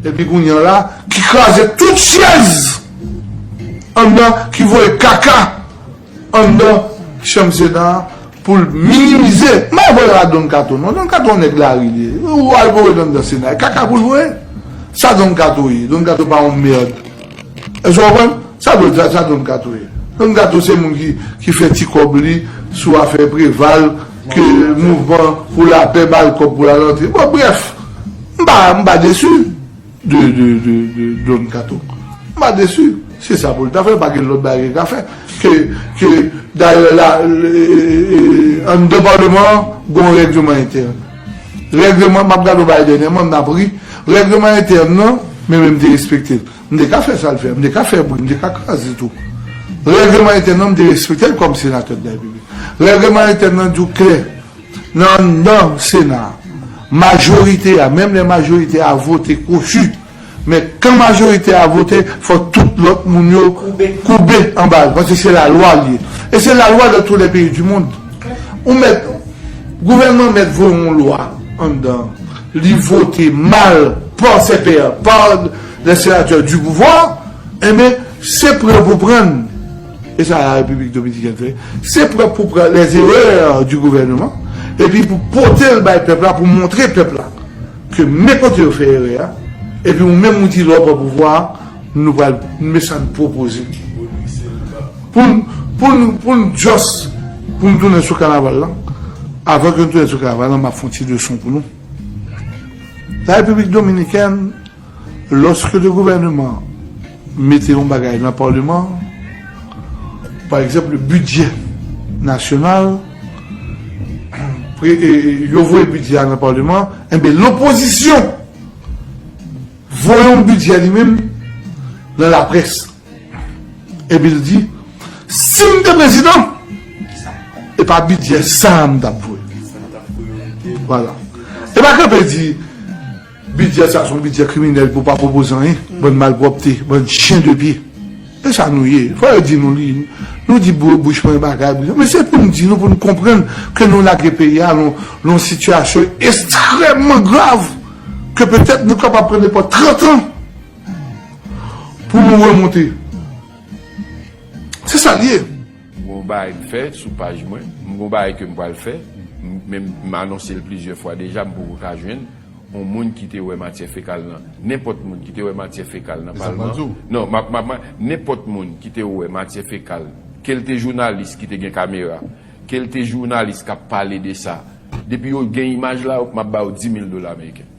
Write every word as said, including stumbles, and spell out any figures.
Epi kounye a la, ki kraze tout chèz anndan, ki voye kaka anndan chanm Sena a pou l minimize. M pa voye a Don Kato non. Don Kato yon nèg lari li ye. Ou al voye l anndan Sena, e kaka pou l voye. Sa Don Kato ye? Don Kato pa yon mèd. Èske w konprann? Sa Don, sa, sa Don Kato ye. Don Kato se moun ki, ki fè ti kòb li sou afè Preval, ke mouvman pou lapè ba l kòb pou l al antre. Bon, brèf, m pa, m pa desi de, de, de, de Don Kato. M pa desi. Se sa pou l ta fè, pa gen lòt bagay li ka fè. Ke, ke, dayè, la, anndan palman an, gon règleman entèn. Règleman, m ap gade yon bagay dènyèman, m ap ri. Règleman entèn nan, men, men m te respekte l. M te ka fè sa l fè, m te ka fè bri, m te ka kraze tou. Règleman entèn nan, m te respekte l kòm senatè de la Repiblik. Règleman entèn nan di w klè, nan, nan Sena a, majorite a, menm lè majorite a vote kwochi, men kan majorite a vote, fò tout lòt moun yo koube anba l, paske se lalwa l ye. E se lalwa dans tous les pays du monde. Ou mèt, gouvènman mèt voye yon lwa anndan, li vote mal pa sè pè, pa lè senatè du pouvwa, enben, se pran pou pran. E sa la Repiblik Dominikèn fè. Se pran pou pran les erreurs du gouvernement, epi pou pote l bay pèp la, pou montre pèp la ke men kote yo fè erè a, epi ou menm ou di lè w pran pouvwa a, nou pral, men sa n pwopoze. Pou n, pou n, pou n just, pou n tounen sou kanaval la, avan ke n tounen sou kanaval la, m ap fè yon ti leson pou nou. La Repiblik Dominikèn, lòske le gouvènman mete yon bagay nan palman, pa egzanp, le bidjè nasyonal, pre-, e, e, yo voye bidjè a nan palman, enben, lopozisyon voye yon bidjè li menm nan laprès. Epi l di, si m te prezidan, e pa bidjè sa a m t ap voye. Vwala. E pa kanpe di, bidjè sa se yon bidjè kriminèl pou pa pwopoze anyen. Bann malpwòpte, bann chen de pye. E sa nou ye. Fò yo di nou li. Nou di bou-, bouch mwen bagay, bouch. Men se pou n di nou, pou n konprann ke nou lage peyi a nan, nan yon sitiyasyon ekstrèmman grav, ke petèt nou kapab pran nenpòt trant an pou nou remonte. Se sa l ye. M gon bagay m fè sou paj mwen, m gon bagay ke m pral fè, m, men m anonse l plizyè fwa deja, m poko ka jwenn yon moun ki te wè matyè fekal nan, nenpòt moun ki te wè matyè fekal nan palman. Non, m ap, m ap, m ap, nenpòt moun ki te wè matyè fekal, ke l te jounalis ki te gen kamera, ke l te jounalis k ap pale de sa, depi yo gen imaj la, m ap ba yo di mil dola ameriken.